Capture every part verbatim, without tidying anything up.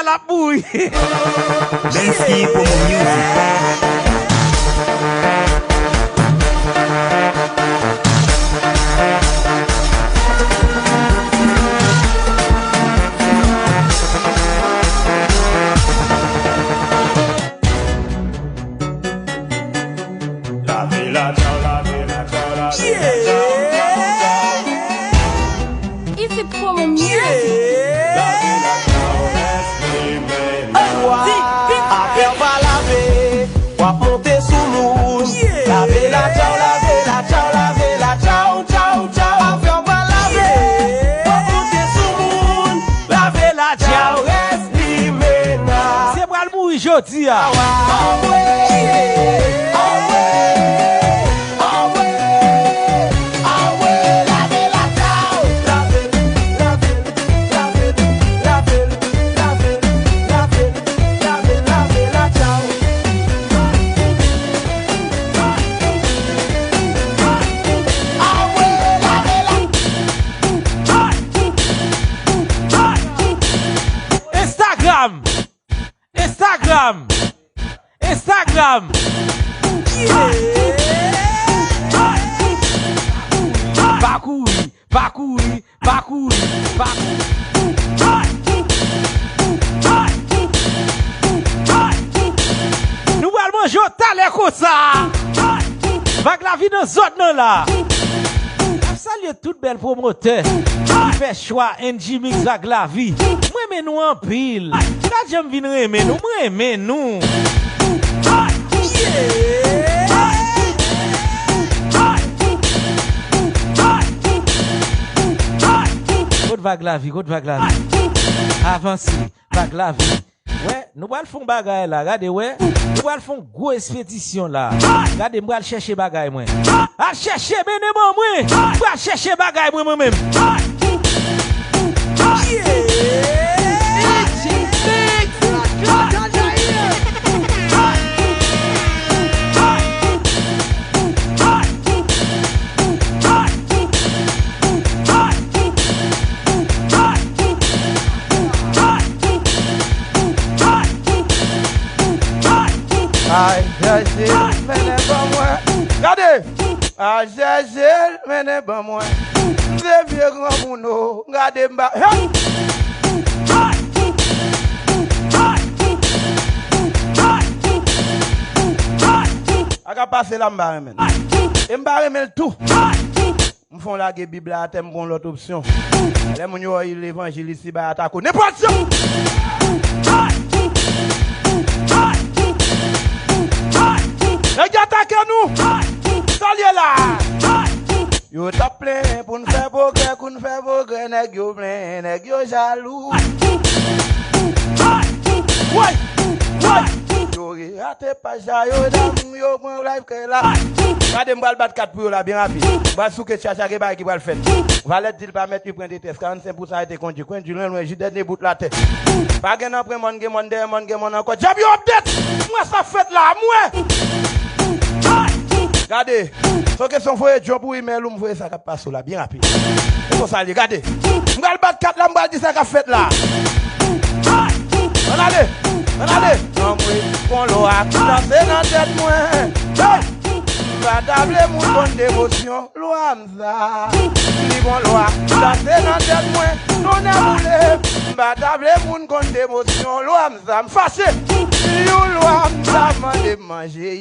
L ap mouri. Bensky Promo Music. Lave latchaw, lave latchaw, lave latchaw. Easy Promo Music. Afè w pa lave, w ap monte sou moun. Lave latchaw, lave latchaw, lave latchaw, tchaw, tchaw. Afè w pa lave, w ap monte sou moun. Lave latchaw, rès limena. Se pral mouri jodi a. Instagram. Instagram. Instagram. Pa kouri, pa kouri, pa kouri, pa kouri. Nou pral manje w talè konsa. Vag Lavi nan zòn nan la. N ap salye tout bèl pwomotè ki fè chwa N G Mix Vag Lavi. M renmen nou anpil. M pa t janm vin renmen nou, m renmen nou. Kot Vag Lavi, kot Vag Lavi? Avanse, Vag Lavi. Wè, nou pral fè yon bagay la, gade, wè. Nou pral fè yon gwo espedisyon la. Gade, m pral chèche bagay mwen. Al chèche, mennen ban mwen. M pral chèche bagay mwen, mwen menm. Al chèche l, mennen ban mwen. Gade! Al chèche l, mennen ban mwen. M se vye granmoun o. Gade m ba. Hey! Sa k ap pase la, m pa renmen l. E m pa renmen l tou. M fè yon lage Bib la atè, m pran yon lòt opsyon. Lè moun yo wè levanjil isi bay atako nenpòt jan. Nèg yo atake nou. Sa l ye la? Yo t ap plenyen pou n fè pwogrè, pou n fè pwogrè, nèg yo plenyen, nèg yo jalou. Woy! Woy! Yo rate paj la, yo damou, yo pran live kè la. Gade, m pral bat kat pou yo la byen rapid. M pral souke tchatcha, gen bagay ki pral fèt. Valè di l pa mèt li pran detès, karannsenk pou sa rete kondwi, kondwi lwen lwen, jis dènye bout latè. Pa gen nan pran mòn, gen mòn dèyè mòn, gen mòn ankò. Djab yo update! M wè sa fèt la, m wè! Gade, se yon kesyon voye djòb ou imèl ou, m voye sa k ap pase w la byen rapid. Se konsa l ye, gade. M pral bat kat la, m pral di sa k ap fèt la. Ann ale, ann ale. Anmwe, bon lwa, danse nan tèt mwen. Hey! M pa ta vle moun konn devosyon, lwa m sa. Li bon lwa, danse nan tèt mwen, tonnè boule. M pa ta vle moun konn devosyon, lwa m sa. M fache, yon lwa m sa mande m manje.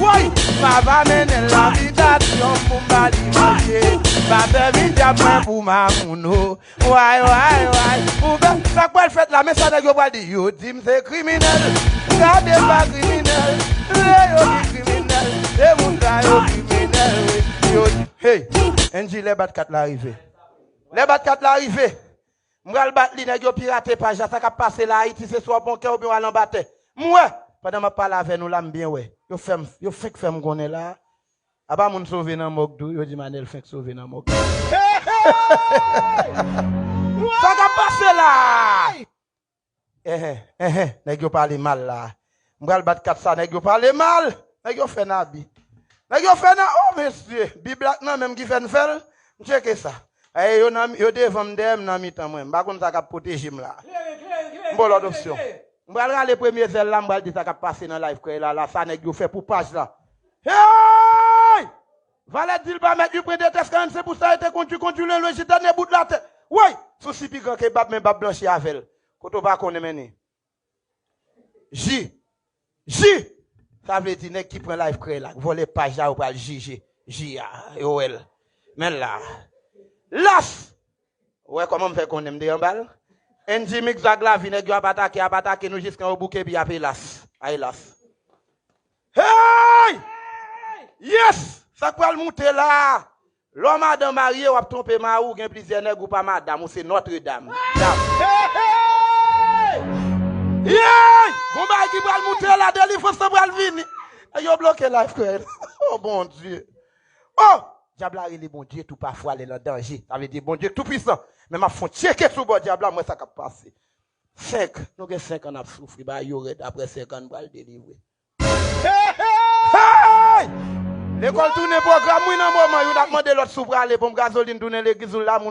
Woy! M ap mennen l nan bitasyon pou m ba li manje. M pa sèvi dyab mwen pou mamoun, o. Way, way, way. Ou bèl, sa k pral fèt la, men sa nèg yo pral di. Yo di m se kriminèl. Gade pa kriminèl. Se yo ki kriminèl. Se moun sa yo kriminèl, wi. Yo, hey, N G, lè bat kat la rive. Lè bat kat la rive. M pral bat li, nèg yo pirate paj la. Sa k ap pase la, Ayiti, se swa w pran kè oubyen w al anba tè. M wè, pandan m ap pale avè nou la, m byen wè. Yo fè m, yo fenk fè m konnen la. Apa moun sove nan mòg tou, yo di m Anèl fenk sove nan mòg. Sa k ap pase la? Enhen, enhen, nèg yo pale mal la. M pral bat kat sa, nèg yo pale mal. Nèg yo fè n abi. Nèg yo fè n, o mesye, Bib la k nan men m ki fè n fè l. M tcheke sa. Ay, yo nan, yo devan m, dèyè m, nan mitan mwen. M pa konn sa k ap pwoteje m la. M Bon, lòt opsyon. M pral rale premye zèl la, m pral di sa k ap pase nan live krèy la, la, sa nèg yo fè pou paj la. Hey! Valè di l pa mèt li pran de tès karannsenk pou sa, e te kondwi, kondwi lwen, lwen jete ne bout latè. Woy! Sousi pi gran ke bab, men bab blanchi avè l. Kote w pa konnen mennen. Ji. Ji! Sa vle di nèg ki pran live krèy la, k vòlè paj la, yo pral jije. Ji a, yo wè l. Men l la. Las! Ou wè kòman m fè konnen m te anba l? N G Mix Zag Lavi, nèg yo ap atake, ap atake nou jiskan yo bouke, epi y ap elas. A elas. Hey! Yes! Sa k pral moute la! Lè w madanm marye, w ap twonpe mari w, gen plizyè nèg ou pa madanm, ou se Notre Dame. Dam. Hey! Gon bagay ki pral moute la, delivrans lan pral vini. Nèg yo bloke live krèy. Oh, Bondye. Oh! Dyab la rele Bondye tou pafwa lè l an danje. Sa vle di Bondye k tou pwisan. Men m ap fè yon tcheke sou bò dyab la, m wè sa k ap pase. Senk. Nou gen senk an n ap soufri. Bagay yo rèd. Apre senk an, n pral delivre. Hey! Lekòl tounen pwogram, wi, nan moman. Youn ap mande lòt si w prale, ponp gazolin tounen legliz, youn la, moun